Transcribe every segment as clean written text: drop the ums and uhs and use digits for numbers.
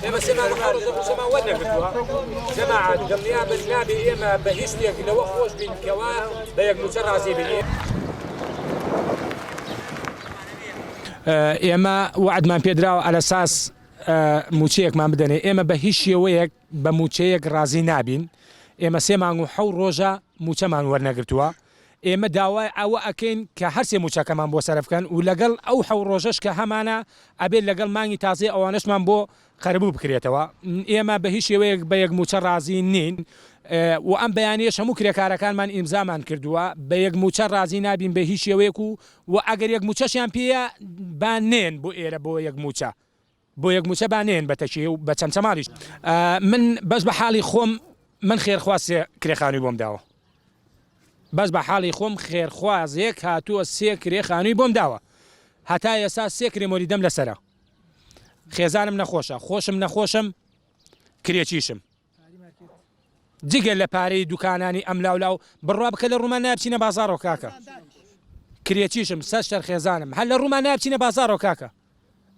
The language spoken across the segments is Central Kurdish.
ئێمە سێ مانگ و حەوت ڕۆژە مووچەمان وەرنەگرتووە جەماعەت دڵنیابن نابێ ئێمە بە هیچ شتێک لەوە خۆش بین کەوا بە یەک مووچە ڕازی بین. ئێمە وەعدمان پێدراوە ئەلەساس مووچەیەکمان بدەنێ ئێمە بە هیچ شێوەیەک بە مووچەیەک ڕازی نابین ئێمە سێ مانگ و حەوت ڕۆژە مووچەمان وەرنەگرتووە ئێمە داوای ئەوە ئەکەین کە هەرسێ مووچەکەمان بۆ سەرف بکەن و لەگەڵ ئەو حەو ڕۆژەش کە هەمانە ئەبێت لەگەڵ مانگی تازەی ئەوانەشمان بۆ قەرەبوو بکرێتەوە. ئێمە بە هیچ شێوەیەک بە یەک مووچە ڕازی نین و ئەم بەیانیەش هەموو کرێکارەکانمان ئیمزامان کردووە بە یەک مووچە ڕازی نابین بە هیچ شێوەیەک و و ئەگەر یەک مووچەشیان پێیە با نەیەن بۆ ئێرە بۆ یەک مووچە. بۆ یەک موچە با نەیەن بە تەکیە و بە چەمچەماڵیش. من بەس بە حاڵی خۆم من خێرخواز سێ کرێ خانووی بۆم داوە بەس بە حاڵی خۆم خێرخوازێک هاتووە سێ کرێ خانووی بۆم داوە هەتا ئێستا سێ کرێ مۆلیدەم لەسەرە خێزانم نەخۆشە خۆشم نەخۆشم کرێچیشم جگە لە پارەی دوکانانی ئەملاولاو بڕوا بکە لە ڕوومان نایە بچینە بازاڕەوە کاکە کرێچیشم سەر شەر خێزانم هەر لە ڕوومان نایە بچینە بازاڕەوە کاکە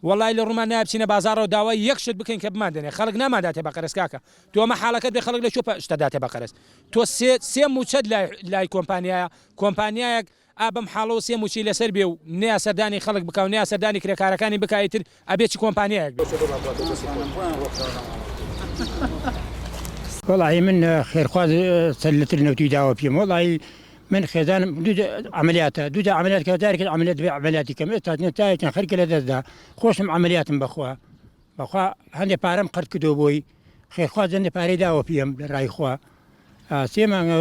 وەڵای لە ڕوومان نایە بچینە بازاڕەوە داوای یەک شت بکەین کە بماندەنێ خەڵک نامانداتێ بە قەرز کاکە تۆ ئەمە حاڵەکەت بێ خەڵک لە کوێ شتە داتێ بە قەرز تۆ سێ سێ مووچەت لای لای کۆمپانیایە کۆمپانیایەک ئا بەم حاڵەوە سێ مووچەی لەسەر بێ و نەیا سەردانی خەڵک بکا و نەیا سەردانی کرێکارەکانی بکا ئیتر ئەبێ چ کۆمپانیایەک بێ. وەڵاهی من خێرخواز سەر لتر نەوتی داوە پێم وەڵاهی من خێزانم دوو عەمەلیاتە دوو جار عەمەلیات کە جارێک عەمەلیات دەبێ عەمەلیاتی کەم ئێستا تایەکیان خەریکە لە دەستدا خۆشم عەمەلیاتم بەخوا بەخوا هەندێ پارەم قەرد کردو بۆی خێرخواز هەندێ پارەی داوە پێم لە ڕای خوا سێ مانگە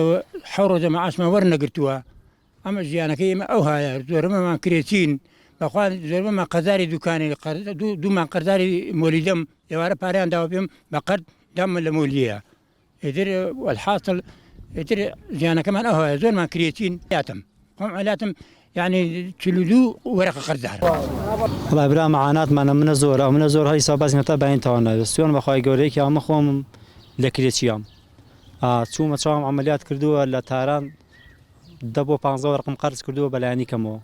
حەو ڕۆژە مەعاشمان وەرنەگرتووە ئەمە ژیانەکەی ئێمە ئەوهایە زۆربەمان کرێچین بەخوا زۆربەمان قەرزاری دوکانی دوومان قەرزاری مۆلیدەم ئێوارە پارەیان داوە پێم بە قەرد دامە لە مۆلیە ئیتر والحاصل ئیتر ژیانەکەمان ئەوهایە زۆرمان کرێچین یاتم خۆم عەلاتم یعنی 42 وەرەقە قەرزارم. وەڵای برا مەعاناتمان ئەمنە زۆرە ئەمنە زۆر هەیسا بەس هەتا بەین تەواو نابێت سوێن بەخوای گەورە یەکی ئەمە خۆمم لە کرێچیام چوومە چاوم عەمەلیات کردووە لە تاران دە بۆ پانزە وەرقم قەرز کردووە بەلایەنی کەمەوە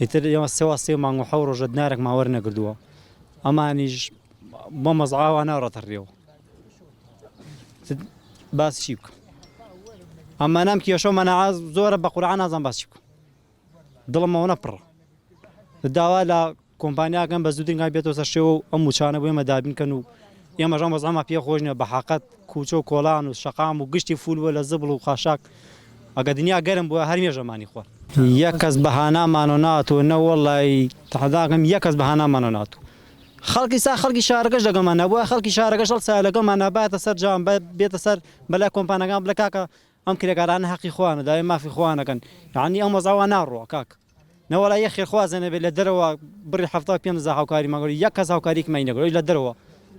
ئیتر ئێمە سێوا سێ مانگ و حەو ڕۆژە دینارێکمان وەرنەگردووە ئەمانیش بۆ مەزعاوە ناڕەتە ڕێوە باس چی بکەم ئەمە نام کێشە و مەناعە زۆرە بە قورعان نازان باس چی بکەم دڵم ئەوەنە پڕە داوا لە کۆمپانیاکەم بە زووترین کات بێتەوە سەر شێوە و ئەم مووچانە بۆ ئێمە دابین کەن و ئێمەش ئەم وەزعەمان پێ خۆش نییە بە حەقەت کوچە و کۆڵان و شەقام و گشتی فول بووە لە زبڵ و خاشاک ئەگە دنیا گەرم بووە هەر مێژەمانی خوارد. یەک کەس بە هانامانەوە نەهاتووە نە وەڵای تەحەداکەم یەک کەس بە هانامانەوە نەهاتووە خەڵکی سا خەڵکی شارەکەش لەگەڵمان نەبووە خەڵکی شارەکەش هەڵسایە لەگەڵمان نابایەتە سەر جام بێتە سەر بەلای کۆمپانەکان بڵێ کاکە ئەم کرێکارانە هەقی خۆیانە داوای مافی خۆیان ئەکەن یەعنی ئەم وەزعە وا ناڕوا کاک نەوەڵا یەک خێرخوازە نەبێت لە دەرەوە بڕی 75 هەزار هاوکاریمان کرد یەک کەس هاوکاریکمانی نەکرد ئەویش لە دەرەوە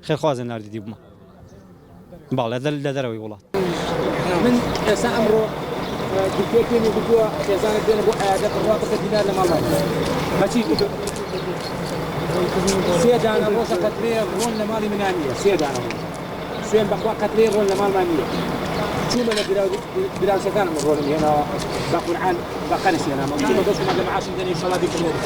خێرخوازە ناردیدی بوومە باڵێ لە دەرەوەی وڵات. من ئێستا ئەمڕۆ دکتۆر پێمی گوتووە خێزانت بێنە بۆ عیادە بڕوا بکە دینار لە ماڵ ناکەن بەچی سێ دانە ڕۆژە قەترەیە ڕۆن لە ماڵی منا نییە سێ دانە ڕۆژە سوێن بەخوا قەترەی ڕۆن لە ماڵمان نییە چوومە لە دراوسێکانم ڕۆنم هێناوە بە قورعان بە قەرز هێنامەوە چوومە بەشکم ئەگەر معاشم دەنێ ئیشەڵا بیکڕمەوە.